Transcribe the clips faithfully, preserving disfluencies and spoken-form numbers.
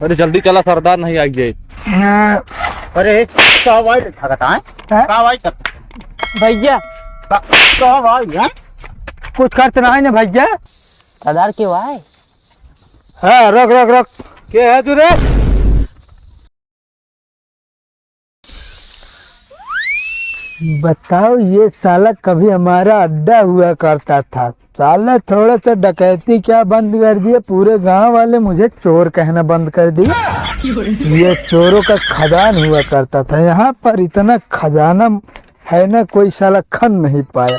अरे जल्दी चला, सरदार नहीं आई जाए। हाँ। अरे, का भाई लिखा कहता है? हाँ? का भाई कर? भैया। का, का भाई है? कुछ खर्च ना है ना भैया? सरदार के भाई? हाँ, रोक, रोक, रोक। के है तू रे? बताओ, ये साला कभी हमारा अड्डा हुआ करता था, साला थोड़ा सा डकैती क्या बंद कर दिए, पूरे गांव वाले मुझे चोर कहना बंद कर दिए। ये चोरों का खदान हुआ करता था, यहाँ पर इतना खजाना है ना, कोई साला खन नहीं पाया।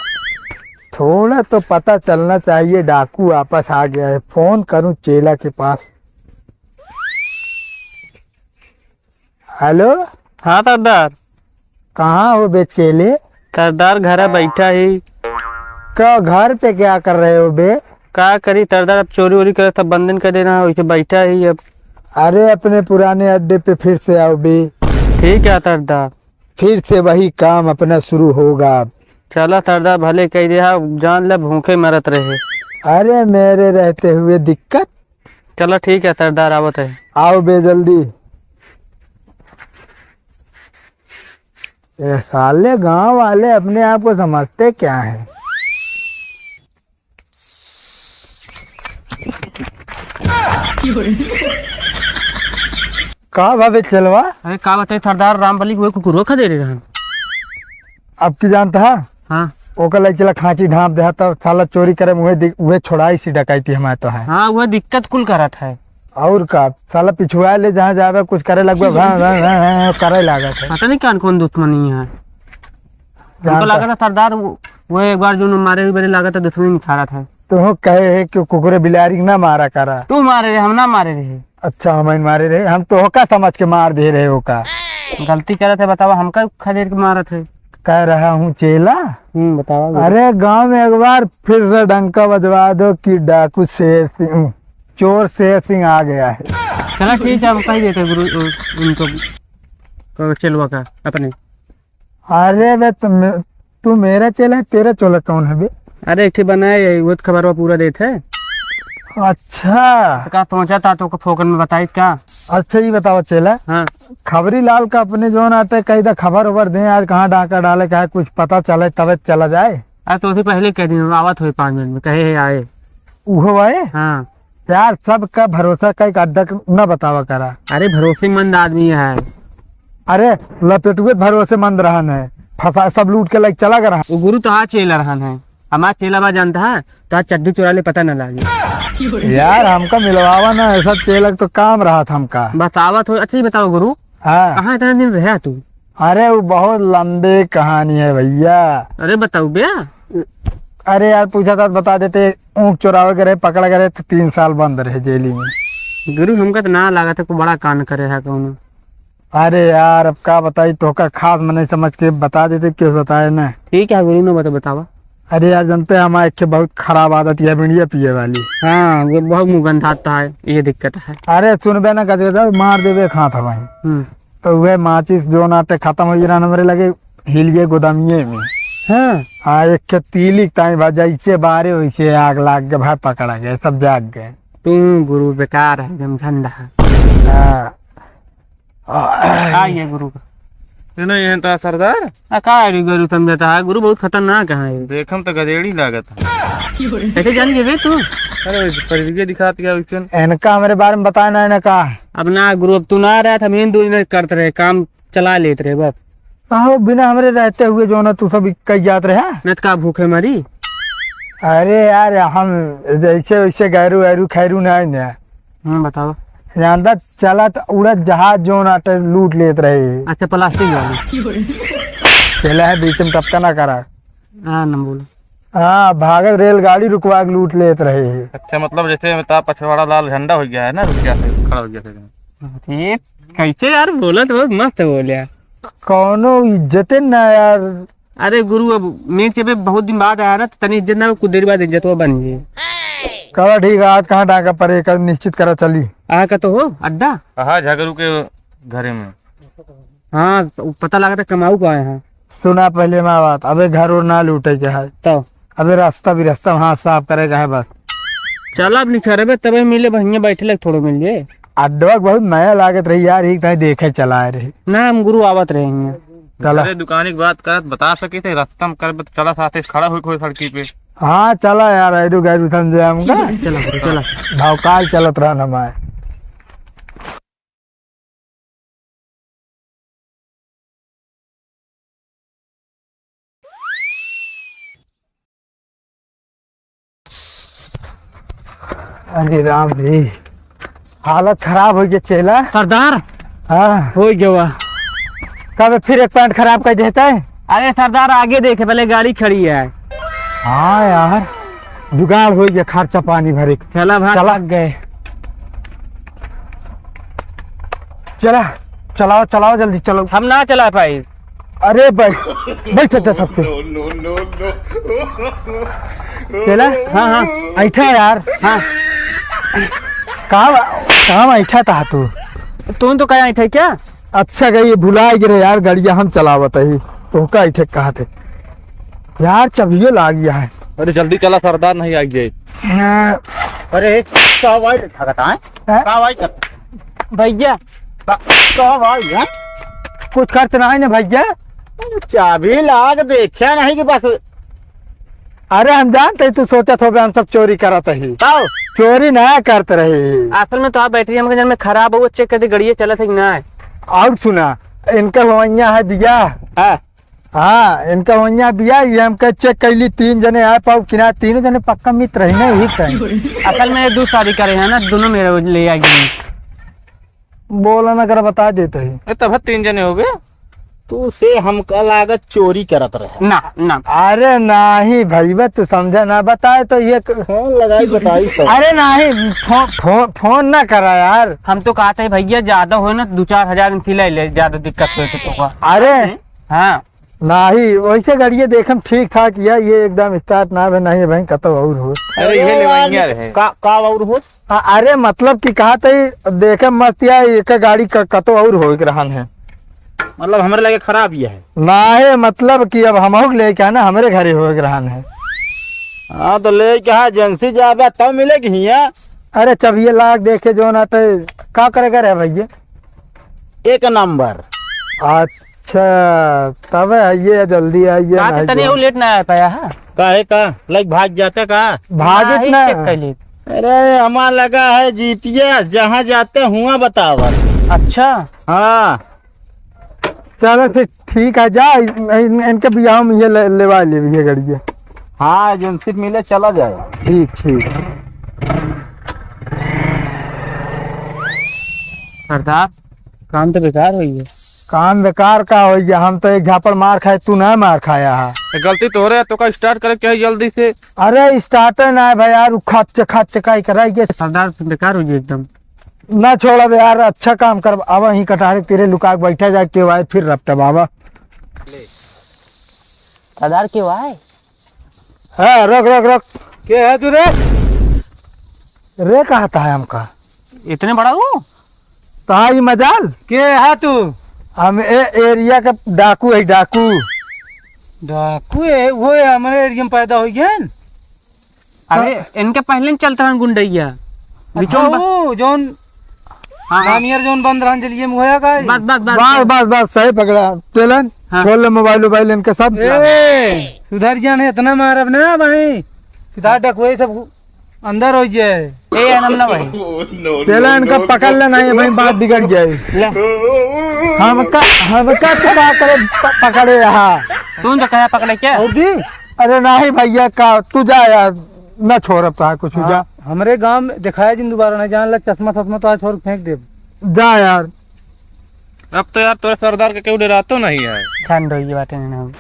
थोड़ा तो पता चलना चाहिए, डाकू वापस आ गया है। फोन करूं चेला के पास। हेलो। हाँ सरदार। कहाँ हो बे चेले? सरदार, घर बैठा ही। का घर पे क्या कर रहे हो बे? का करी सरदार, अब चोरी वोरी करे सब बंदन कर देना है, वैसे बैठा ही अब। अरे, अपने पुराने अड्डे पे फिर से आओ बे। ठीक है सरदार। फिर से वही काम अपना शुरू होगा। चला सरदार, भले कह दिया, जान ले भूखे मरत रहे। अरे, मेरे रहते हुए दिक्कत। चला ठीक है सरदार, आवत है। आओ बे जल्दी। ये साले गांव वाले अपने आप को समझते क्या है? का भावे चेलवा? अरे का बताई सरदार, रामबली के उहे कुकुरवा खदेरे रहन। अब की जानता है? हाँ। ओकर लग चला खांची ढांप देहा, तब साला चोरी करे में उहे दि-, उहे छोड़ाई सी डकैती हमारे तो है। हाँ, उहे दिक्कत कुल करत है। और का, साला पिछुआ ले जहाँ जावे कुछ करे लगबे, भां, भां, भां, भां, भां करे लागत है। पता नहीं कौन कौन दुश्मनी है। हमको जानता। लागत है सरदार, वो, वो एक बार जो मारे भी बड़े लागत है दुश्मनी निखारत है। तो हो कहे है कि कुकुरे बिलारी के ना मारा करा। तू मारे रहे, हम ना मारे रहे। अच्छा, हम मारे रहे, हम तो होका समझ के मार दे रहे होका। गलती करत है, बतावा, हमका खदेड़ के मारत है। कह रहा हूँ चेला। हम्म, बतावा। अरे, गांव में एक बार फिर से डंका बजवा दो कि डाकू शेर सिंह, चोर शेर सिंह आ गया है। चला ठीक है, हम कह देते गुरु, उ-, उनको, अ, चेलवा का अपने। अरे बे, तुम, तू मेरा चेला है, तेरा चेला कौन है बे? अरे, एक ठे बनाए है, वो तो खबरवा पूरा देत है। अच्छा। तो का सोचा था, तो फोकट में बताई का? अच्छा, ये बताओ चेला। हाँ। खबरी लाल का अपने जौन आते, कही दा खबर उबर दें, आज कहाँ डाका डाले, कहे कुछ पता चले, तबे चला जाए। अरे, तो उसे पहले कह दी, आवत हुए पाँच मिनट में, कहे है आए। उहो आए? हाँ। यार, सबका भरोसा का एक अड्डा क-, न बतावा करा। अरे, भरोसेमंद आदमी है। अरे, लपेटुए भरोसेमंद रहन है, फंसा, सब लूट के लाइक चला गए रहन। वो गुरु तो हाँ चेला रहन है, हमार चेला बा जानता है, तो आज चड्डी चुरा ले पता न लागे। यार, हमका मिलवावा ना, ऐसा चेला तो काम रहा था हमका। बतावा तो, अच्छा, ये बताओ गुरु, हाँ। कहाँ इतना दिन रहा तू? अरे, वो बहुत लंबी कहानी है भैया। अरे, बताओ बे। अरे यार, पूछा था तो बता देते, ऊँख चोरावे के रहे, पकड़ा गए रहे, तो तीन साल बंद रहे जेली में। गुरु, हमका तो ना लागत है, कोई बड़ा कांड करे है कौनो। अरे यार, अब का बताई, तोहका खास मनई समझ के बता देते, क्यों बताए ना। ठीक है गुरु, ना बता, बतावा। अरे यार, जानते हैं, हमारे एक बहुत खराब आदत है, बीड़िया पिए वाली। हाँ, वो बहुत मुंह गंधाता है, ये दिक्कत है। अरे सुनबे ना, गजगजा मार देबे, खात हवाई। हम्म। तो वह माचिस जो नाते खत्म हो रहा हमरे लगे, हिल गए गोदामिये में। हाँ। हाँ, एक के तीली ताई बा, जैसे बारे वैसे आग लाग गए, भाई पकड़ा गए, सब जाग गए। तू गुरु बेकार है, एकदम झंडा है। हाँ। आ, ये गुरु का। ये नहीं है ता सरदार? आ, का है गुरु समझता है? गुरु बहुत खतरनाक है। देखम तो गदेड़ी लागत है। कैसे जान गए बे तू? अरे, परिविगे दिखात गया उचन। इनका हमारे बारे में बताया ना, इनका। अब ना गुरु, अब तू ना रहा था, हम इन दो जने करते रहे, काम चला लेते रहे बस। कहो, बिना हमरे रहते हुए जो ना तू सब कई जात रहे, हाँ? न तो का भूखे मरी। अरे यार, हम जैसे वैसे गैरू वैरू खैरू ना है ना। हम्म, बताओ। जानता चला तो उड़द जहाज जो ना तो लूट लेत रहे। अच्छा, प्लास्टिक वाली। चला है बीच में टपका ना करा। हाँ, न बोलो। हाँ, भागत रेलगाड़ी रुकवा के लूट लेत रहे। अच्छा, मतलब जैसे अमिताभ पछवाड़ा लाल झंडा हो गया है ना, रुक गया था, खड़ा हो गया था। ये कैसे यार बोला तो मस्त बोलिया। कौनो इज्जते ना यार। अरे गुरु, अब मैं जब बहुत दिन बाद आया ना, तो तनी इज्जत ना, कुछ देर बाद इज्जत वो बन जाए। कहा ठीक है, आज कहाँ डाका पड़े, कल निश्चित करा चली। आ का तो हो अड्डा? हाँ, झगड़ू के घरे में। हाँ, तो पता लगा था कमाऊ को आए हैं। सुना पहले माँ बात, अबे घर और ना लूटे के है। तो? अबे रास्ता भी रास्ता वहाँ साफ करे के है बस। चल अब निखरबे तबे मिले, बहिया बैठे लग थोड़ो मिल जाए। अड्डवा बहुत नया लागत रही यार, एक दाई देखे चलाए रही। ना, हम गुरु आवत रहे हैं। चला। अरे, दुकानी की बात करत बता सके थे, रास्ता में कर बत-, चला साथे खड़ा होई कोई सड़की पे। हाँ, चला यार, ऐडू गैडू समझे हमका। चला, चला। भौकाल चलत रहन हमारे। अरे राम जी, हालत खराब होइ गया चेला। सरदार, हाँ। होइ गवा। कब फिर एक पैंट खराब कर देता है? अरे सरदार, आगे देखे, पहले गाड़ी खड़ी है। हाँ यार, जुगाड़ होइ गया, खर्चा पानी भरे के। चला भाग, चला। भाग गए। चला, चलाओ, चलाओ, जल्दी चलो। हम ना चला पाई। अरे बैठ, बैठ जा सबके। चला? हाँ, हाँ। ऐठा यार। हाँ। कहाँ, कहाँ ऐठा था तू? तू तो कहाँ ऐठा क्या? अच्छा गई, भुला गिरे यार, गड़िया हम चलावत ही। तोहका ऐठे कहा थे यार, चबियो लाग गया है। अरे जल्दी चला, सरदार नहीं आ गए। हाँ। अरे, का भाई ठगता है? हैं? का भाई ठगता? भैया। का, का भाई है? कुछ खर्च नहीं ना भैया। अरे, चाबी लाग देखे नहीं कि बस। अरे, हम जानते ही तू सोचत होबे हम सब चोरी करत ही। आओ। चोरी ना करत रही। असल में तो आप बैटरी हमके जन में खराब हो, चेक कर दी, गड़िया चलत है कि ना है। और सुना, इनका हुआइया है बियाह। हाँ। हाँ, इनका वहिया बिया, ये हमके चेक कैली, तीन जने आए पाऊ कि ना, तीनों जने पक्का मित्र ही ना, यही टाइम। असल में ये दो शादी करे हैं ना, दोनों मेरे ले आएगी। बोला ना कर, बता देते ही। ए, तब तीन जने हो गए। तू से हमका लागत चोरी करत रहे। ना, ना। अरे नाही भैया, तू समझा ना, बताए तो ये क- फोन लगाई बताई तो। अरे नाही, फोन, फोन, फोन ना करा यार। हम तो कहते हैं भैया, ज्यादा हो ना, दो चार हजार में सिलाई ले, ज्यादा दिक्कत हो तो। अरे हाँ। नाही, वैसे गड़िया देखम ठीक ठाक या, ये एकदम स्टार्ट ना भे, नहीं भाई, कतो और हो। अरे, ये अरे लेवाइया यार, रहे। का, का और हो? आ, अरे, मतलब कि कहा तई देखे मस्त या, एक गाड़ी क-, कतो और हो के रहन है। मतलब, हमरे लगे खराब ये है। नाही, मतलब कि अब हम लेके आना, हमरे घरे हो के रहन है। हाँ, तो लेके आ, एजेंसी जाबे, तब मिलेगी हिया। अरे, चबिये लाग देखे जो ना, तो का करेगा रे भैया? एक नंबर। अच्छा, तब आइए, जल्दी आइए, बात नहीं इतने तो। वो लेट ना आ पाया है। काहे का? लाइक भाग जाते का? भागित नहीं, ना। चेक कर ले। अरे, हमार लगा है जीपिया, जहाँ जाते हुआ बतावत। अच्छा। हाँ। चलो फिर ठीक है, जा, इन, इन, इनके बियाह में ये ले, लेवा ले, ये गड़िया। हाँ, एजेंसी मिले, चला जाए। ठीक, ठीक। सरदार, काम तो बेकार होई है। काम बेकार का होई है? हम तो एक झापड़ मार खाए, तू ना मार खाया है। तो गलती तोहरे है, तोका स्टार्ट करे के है जल्दी से। अरे स्टार्ट है ना भाई यार, उ खच खच का ही कराई के। सरदार, तुम बेकार हो गए एकदम। ना छोड़ब यार, अच्छा काम करब। अब वहीं कटारे तेरे लुका के बैठा जाए, के आए फिर रपटब आवा। सरदार के आए? हाँ, रोक, रोक, रोक। के है तू रे? रे कहता है हमका। इतने बड़ा हो? तो हाँ, ये मजाल। के है तू? हम ए एरिया का डाकू है, डाकू। डाकू है? वो है, हमारे एरिया में पैदा हो गया है। अरे, हाँ। इनके पहले न चलत रहन गुंडैया। अच्छा, बिचौन बा- वो जौन हाँ, हाँ। नानियर जौन बंद रहन जलिए में होया का? बस, बस, बस, बस, बस। बस, बस, सही पकड़ा। चलन, हाँ। खोल ले मोबाइल वोबाइल इनके सब। ए, सुधर गया नहीं, इतना मारब ना भाई। सीधा डकवे सब अंदर हो जाए। ए, आनंद ना भाई। चलन, इनका पकड़ ले, नहीं भाई, बात बिगड़ जाए। ले। हमका, हमका तो का करे प-, पकड़े यहाँ। तू तो कहा पकड़े क्या? और जी? अरे नाही भैया, का तू जा यार, ना छोड़ब तोहार कुछ, हाँ, जा। हमरे गांव में दिखाया जिन दोबारा नहीं, जान लग चश्मा, चश्मा तो आज छोड़ फेंक दे। जा यार। अब तो यार तोरे सरदार के केहू डरातो नहीं है। ठंड होई बाटे ना हम।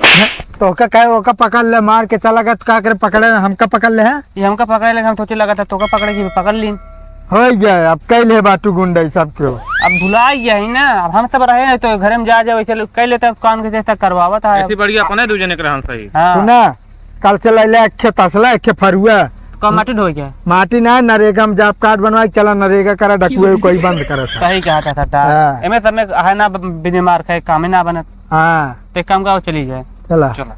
तोका कहे ओका पकड़ ले, मार के चला गया, तो का करे पकड़े, हमका पकड़ ले है? ये हमका पकड़ ले, हम सोचे लगा था तोका पकड़े की, पकड़ लीन। हो गया, अब कह ले बाटू गुंडई सब केहू। अब भुला गया ही ना, अब हम सब रहे हैं तो घर में जा, जा वैसे लोग कह लेते, अब कान के चेष्टा करवावत है। ऐसी बढ़िया अपने दू जने के रहन सही। हाँ। सुना, कल से ले ले एक ठे तसला, एक ठे फरुआ। कम माटी ढोई के? माटी ना, नरेगा में job card बनवाए, चला नरेगा करा, डकुए कोई बंद करे था। सही कहा था सरदार। हाँ। एमे सब में है ना, ब-, बिने मार खाए, कामे ना बनत। हाँ। ते काम का चली जाए। चला। चला।